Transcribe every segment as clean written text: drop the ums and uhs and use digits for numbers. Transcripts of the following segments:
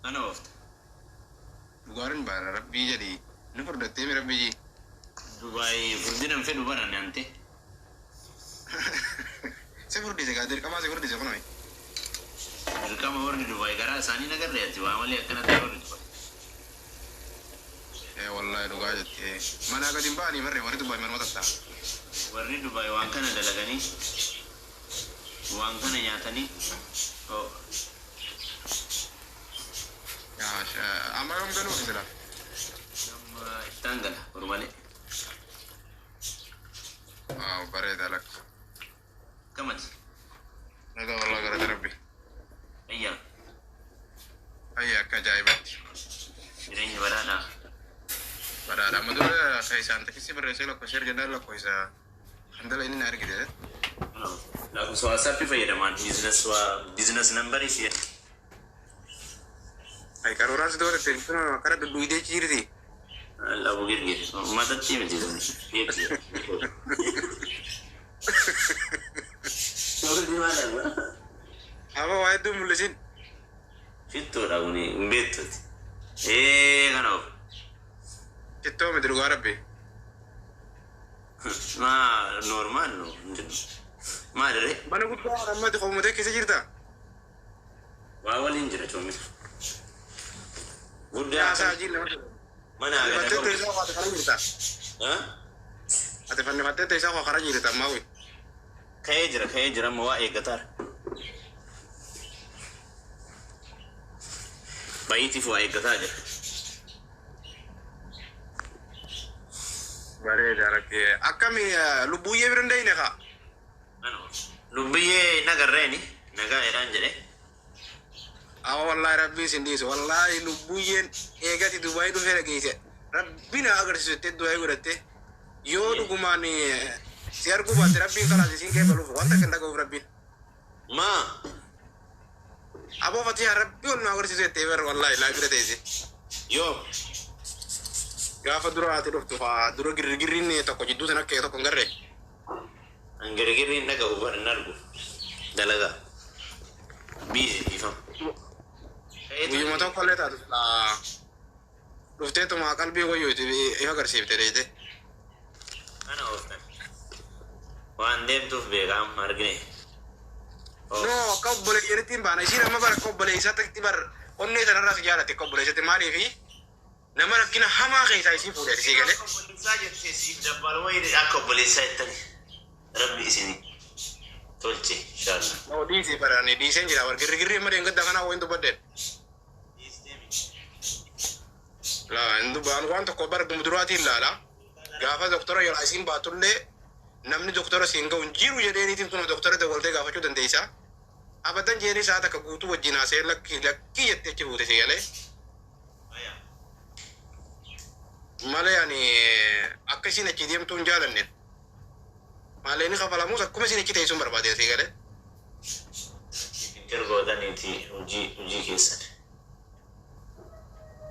Kana oofta. Dhugaarin baana rabbii jedhii. Ni furdattee mi rabbii jii. Dubaay furdina hin fedhu bara ante. Si furdise gaa dirqamaa si furdise kunoo. Dirqama warri Dubaay garaa isaanii nagarree ati waa malee akkana ta'e warri Dubaay. Ee wallaahi dhugaa jettee. Manaa gadi hin ba'anii barree warri Dubaay manuma tatta'a. Warri Dubaay waan kana dalaganii waan kana nyaatanii oh. Amma yoom galuufi sila? Amma iftaan gala boru malee. Waaw bareeda lakka. Akkamati? Nagaa wallaahi galata rabbi. Ayyaa. Ayya akka ajaa'ibatti. Jireenya badhaadhaa. Badhaadha. Amma dura keessaan takisii barreessee lakkoofsa ergannaan lakkoofsa handala inni na argite. Lakkoofsa WhatsApp fayyadamaan business waa business number si Ay qaruuraan si doola kun akkana dudduudee jirti. Labu girgir. Matatti miti sun. Beekti. Amma waa hedduu mul'isin. Shittoodha kuni hin beektuti. Ee kana of. Shittoo miti dhugaa rabbi. Maa normaal no hin jennu. Maal ree? Mana guddaa ammati qoomotee keessa jirta. Waa waliin jira coomi. Guddaa Yaasaa ajiin nama. mana Fannifattee gada. teessaa waa kana jirta. Ati fannifattee teessaa waa kana jirta ammaa wi. Ka'ee jira amma waa eeggataara. Bayiitiif waa eeggataa jira. Bareeda rakkee. Akkami lubbuyyee bira hin dayne kaa? Lubbiyyee nagarreeni nagaa jedhaan jedhe. Awa wallaahi rabbiin sin dhiisu. Wallaahi lubbuyyeen eegati Dubaayii dhufee dhageesse. Rabbi na agarsiisu jettee Dubaayii godhatte. Yoo dhugumaan si arguu baatte rabbiin kalaas isiin kee baluuf wanta kan dhaga'uuf rabbiin. Maa Aboo Fatiha rabbi ol na agarsiisu jettee bar wallaahi laa bira teesse. Yoo Gaafa dura ati dhuftu faa dura girgirriin tokko jidduu sana akka tokko hin garree. An girgirriin dhaga'u bar hin argu. Dalagaa. Biizi dhiifama. Guyyuma tokko illee taatu silaa dhufteetuma qalbii wayyuuti ifa agarsiifte dheeyte. Kana ooftan. Waan deemtuuf beekaa amma argine. No akka obboleeyyanitti hin baana. Isiin amma bara akka obboleessaatti bar onnee sanarraa si jaalatti akka obboleessatti maaliifi nama rakkina hamaa keessaa isii fuudhe sii galee. Akka obboleessaa jettee siif dabbaaluma akka obboleessaa jettani. Rabbi isin tolche inshallah. No dhiisii bara ani dhiiseen jira bar girrigirri amma deengadda kanaa wayin dubbadheen. Laa hin dubbaan waan tokko bara duraatiin laala. Gaafa doktora yeroo isiin baatullee namni doktora siin ga'u hin jiru jedheeniitiin kun doktora dawwaltee gaafachuu dandeessa. Abadan jeeni sa'a takka guutuu wajjin haasa'ee lakkii lakkii jettee achi buute si galee. Malee ani akka isiin achi deemtuu hin jaalanne. Malee inni kafalamus akkuma isiin achi teessuun barbaade si galee. Fikir gootaniiti hojii hojii keessan.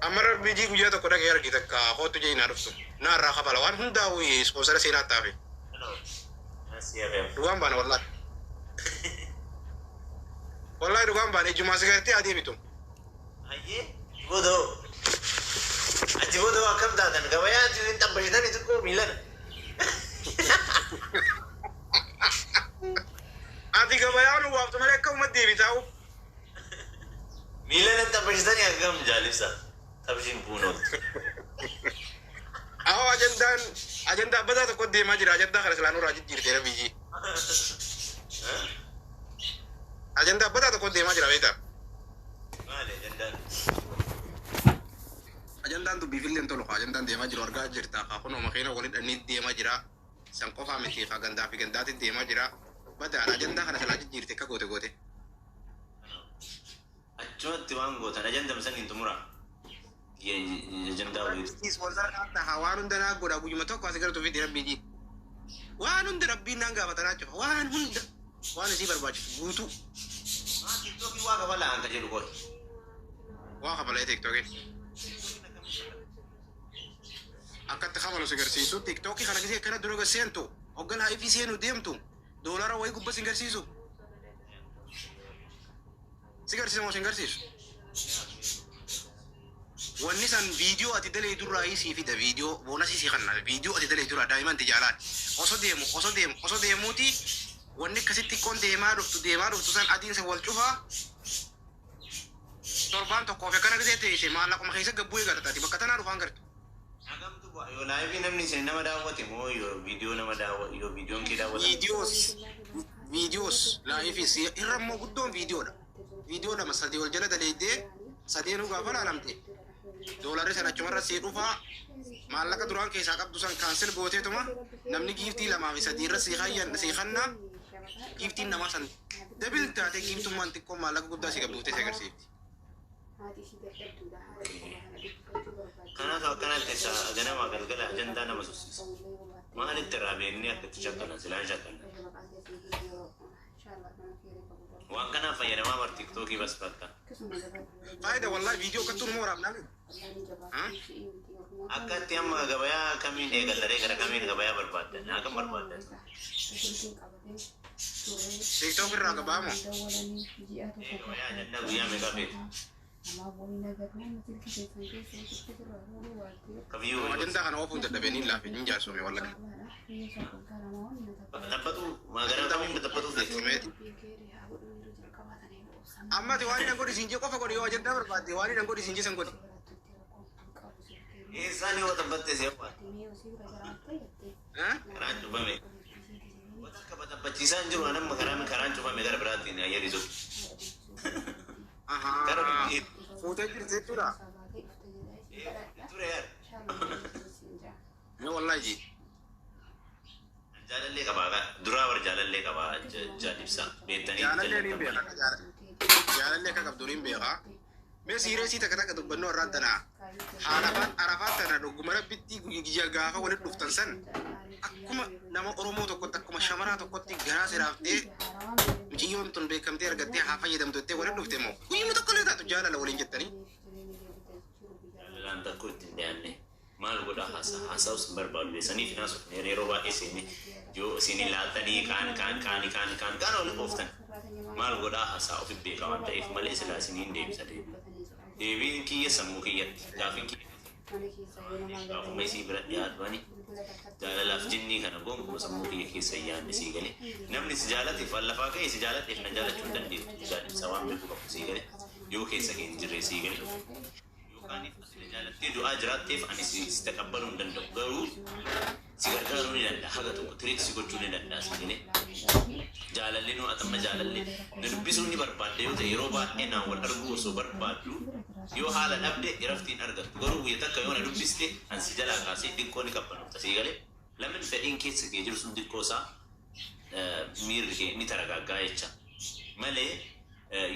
Amma rabbi jii guyyaa tokko dhaqee argi takka kootu jee naa dhuftu. Naa irraa kafala waan hundaa'u ispoonsara seenaa taafe. Dhugaan baana wallaahi. Wallaahi dhugaan baana ijjumaa si gartee adii bitu. Hayyee boodoo achi boodoo akkam taatan gabayaa achi hin xabbashitanii xiqqoo miilana. Ati gabayaa nu waaftu malee akka uummata deebitaa'u. Miilana xabbashitanii akkam jaalibsa xabshiin buunooti. Awwa ajandaan ajandaa badaa tokko deemaa jira ajandaa kana silaa nurraa jijjiirtee rabbi. Ajandaa badaa tokko deemaa jira beektaa. Maali ajandaan? Ajandaan dubbiifillee hin tolu ajandaan deemaa jiru argaa jirta kaa kunoo makiina waliin dhannii deemaa jira san qofaa miti kaa gandaa fi gandaatti deemaa jira badaadha ajandaa kana silaa jijjiirte akka goote goote. Achumatti waan gootan ajandam san hin xumura. Ajandaa wayii. Ispoonsara kan ta'a waan hunda naa godha guyyuma tokko as gara tufiitti rabbii jii. Waan hunda rabbiin naan gaafatanaa cufa waan hunda waan isii barbaachisu guutuu. Maa tiktookii waa kafalaa hanga jedhu qoy. Waa kafalee tiktookiin. Akkatti kafalu si garsiisu tiktookii kana gisee akkana dura seentu hogganaa ifii seenu deemtu doolara wayii gubbas hin garsiisu. Si garsiisa moo si hin garsiisu? Wanni san viidiyoo ati dalee durraa sii fida, viidiyoo bonusii sii kanna. Viidiyoo ati dalee durraa daa'iman jaalaan osoo deemu, osoo deemu, osoo deemuuti, wanni akkasitti xiqqoon deemaa dhuftu, deemaa dhuftu san adiin san wal cufaa. Torbaan tokkoof akkana gisee teesse maallaquma keessa gabbuu eegalta, bakka tanaa dhufaan gartu. Hagamtu bu'a? Yoo live namni isin nama daawwate moo yoo viidiyoo nama daawwate, yoo viidiyoon kee daawwatan? Viidiyoos, viidiyoos, liveis irra immoo guddoon viidiyoodha. Viidiyoo lama sadii ol jala daleeddee, sadeenuu gaafa laalamte, doolarri sana achumarra sii dhufaa. Maallaqa duraan keessaa qabdu san cancel gooteetuma, namni giftii lamaa fi sadii irra sii hayyan sii kannaa, giftiin namaa san double taatee, giftummaan xiqqoo maallaqa guddaa sii qabduutee si agarsiifti. Kanaaf akkanatti isa ganama galgala ajandaa nama sossiisa. Maalitti irraa beeknee akka itti shakkalan silaan shakkalan. Waan kanaaf fayyadamaa bar TikTokii bas bakka. Faayida wallahi viidiyoo akkattuu numa waraabnaa. Akka itti amma gabayaa kamiin eegallaree, gara kamiin gabayaa barbaaddan? Akkam barbaaddan? TikTok irraa gabaamoo? Gabayaa ajandaa guyyaa meeqaa feetu? Kabiyyuu. Ajandaa kana oofuun dadhabee niin laafe, niin jaarsome wallahi. Taphatu gara kamiin taphatu feetu? Amma ati waan inni godhi siin jee qofa godhi. Yoo ajandaa barbaadde, waan inni godhi siin jee san godhi. Eessaan yoo taphatte si hawwaata? Karaan cufame. Wanta akka taphachiisaa hin jiru amma karaan cufame, gara biraatiin ayyadisu. Gara Ahaa. Fuutee jirti jechuudha. Ture yaad. Mee wallahi ji. Jaalallee qabaa, duraa bar jaalallee qabaa jaalibsa beektanii. Jaalallee niin beeka. Jaalallee akka qabdu niin beeka. Mee siireesii takka takka dubbannoo irraan tanaa. Arafaan, Arafaa tana dhuguma rabbitti guyyaa gaafa walitti dhuftan san, akkuma nama Oromoo tokkotti, akkuma shamaraa tokkotti garaa siraaftee, mucayyoon tun beekamtee argattee haa fayyadamtu jettee walitti dhufte moo guyyuma tokko illee taatu jaalala waliin jettanii? Jaalalaan takko ittiin dhiyaanne. Maal godhaa, haasaa haasa'us hin barbaadu beesaniif naasofne. Yeroo baay'ee seenne yoo isin ilaaltanii kaan kaan kaani kaan kaan kaan oli ooftan, maal godhaa, haasaa ofi beekaa waan ta'eef malee silaa isiniin deebisa. Deebii deebiin kiyya sammuu kiyyatti gaafiin kiyya gaafuma isii bira dhiyaatu, ani jaalalaaf jinnii kana gonkumaa sammuu kiyya keessa hin yaadne, sii galee? Namni si jaalateef waan lafaa ka'e si jaaladheef na jaalachuu hin dandeessu. Jaalibsa waan beeku qabu, sii galee? Yoo keessa kee hin jirre, sii galee? Yookaan ati na jaalattee du'aa jiraatteef ani si taqabbaluu hin danda'u, garuu si gargaaruu ni danda'a, haga tokko treat si gochuu ni danda'a, si galee? Jaalalli nu atamma jaalalli na dubbisuu ni barbaadde yoo ta'e, yeroo baay'ee naan wal arguu osoo barbaaddu yoo haala dhabde iraftiin argattu, garuu guyya takka yoo na dubbiste an si jalaa kaasee xiqqoo ni qabbanofta, sii galee? Lamin fedhiin keessa kee jiru sun xiqqoo isaa miirri kee ni taragaaggaa jecha malee,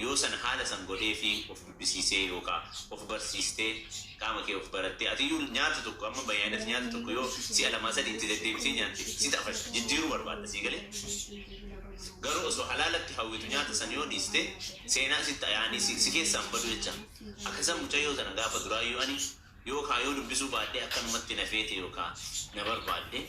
yoo san haala san godhee fi of dubbisiisee yookaan of barsiistee qaama kee of barattee, ati iyyuu nyaata tokko amma bayyaanatti nyaata tokko yoo si'a lamaa sadii itti deddeebisee nyaatte si xafasha, jijjiiruu barbaadda, sii galee? Garuu osoo halaalatti hawwitu nyaata san yoo dhiiste seenaa sitti yaanii si keessaan badu jecha. Akkasuma mucayyoo sana gaafa duraayyuu ani yookaan yoo dubbisuu baadhee akkanumatti na feete yookaan na barbaadde,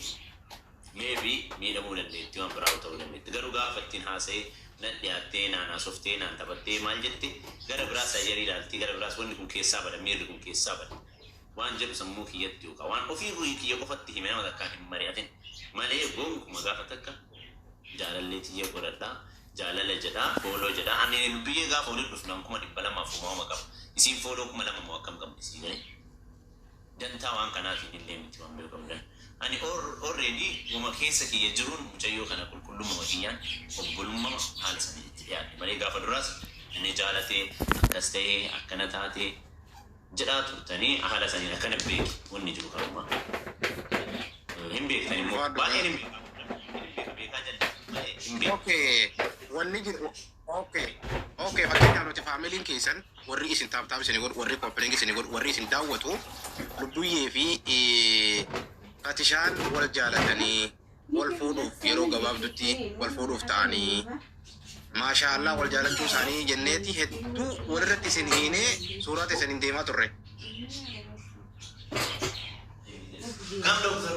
maybe miidhamuu dandeetti, waan biraa ta'uu dandeetti. Garuu gaafa ittiin haasa'ee nan dhiyaattee, naan haasoftee, naan taphattee, maal jette, gara biraas ayyarii ilaaltii, gara biraas wanni kun keessaa bada, miirri kun keessaa bada waan jedhu sammuu kiyyatti yookaan waan ofii kiyya qofatti hime, nama takkaan hin mari'atin malee, gonkuma gaafa takka jaalallee tiyya godhadhaa, jaalala jedhaa, follow jedhaa. Ani biyyee gaafa walitti dhufnaan 200,000 uumama qaba, isiin follow 2,000 moo akkam qabdi, sii galee? Dantaa waan kanaatiin illee miti waan beekamdan. Ani already wama keessa kiyya jiruun mucayyoo kana qulqullummaa kiyyaan obbolummaa haala sanii itti dhiyaadhe malee, gaafa duraas inni jaalatee akkas ta'ee akkana taatee jedhaa turtanii, haala saniin akkana beeki wanni jiru kanuma. Hin beektan immoo baay'een hin beekaa, hin beeka, beekaa jal'atu malee hin beeku. Okay, wanni jiru okay, fakkeenyaaf nuti faamiliin keessan, warri isin tap tap isin godhu, warri copy link isin godhu, warri isin daawwatu, lubbuyyee fi Fatishaan wal jaalatanii wal fuudhuuf, yeroo gabaabdutti wal fuudhuuf ta'anii, maashaallah, wal jaalachuu isaanii jenneeti hedduu walirratti isin hiinee suuraa teessan hin deemaa turre. Come, doctor.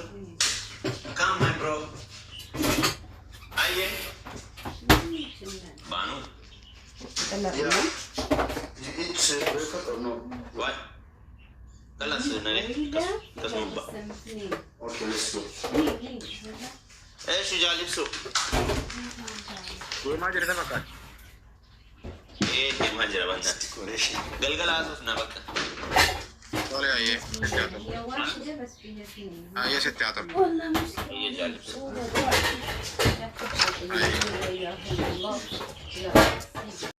Come, my bro. Aye. Banu. Yeah. Did you eat breakfast or no? What? Kalas nare akkasuma ba'a. Okay, let's go. Eeshu jaalibsu. Deemaa jirta fakkaata. Ee, deemaa jira bannaatti. Galgala haasofna bakka. Tole, ayyee sitti haa ta'u. Ayyee, sitti haa ta'u. Iyya jaalibsu. Ayyee.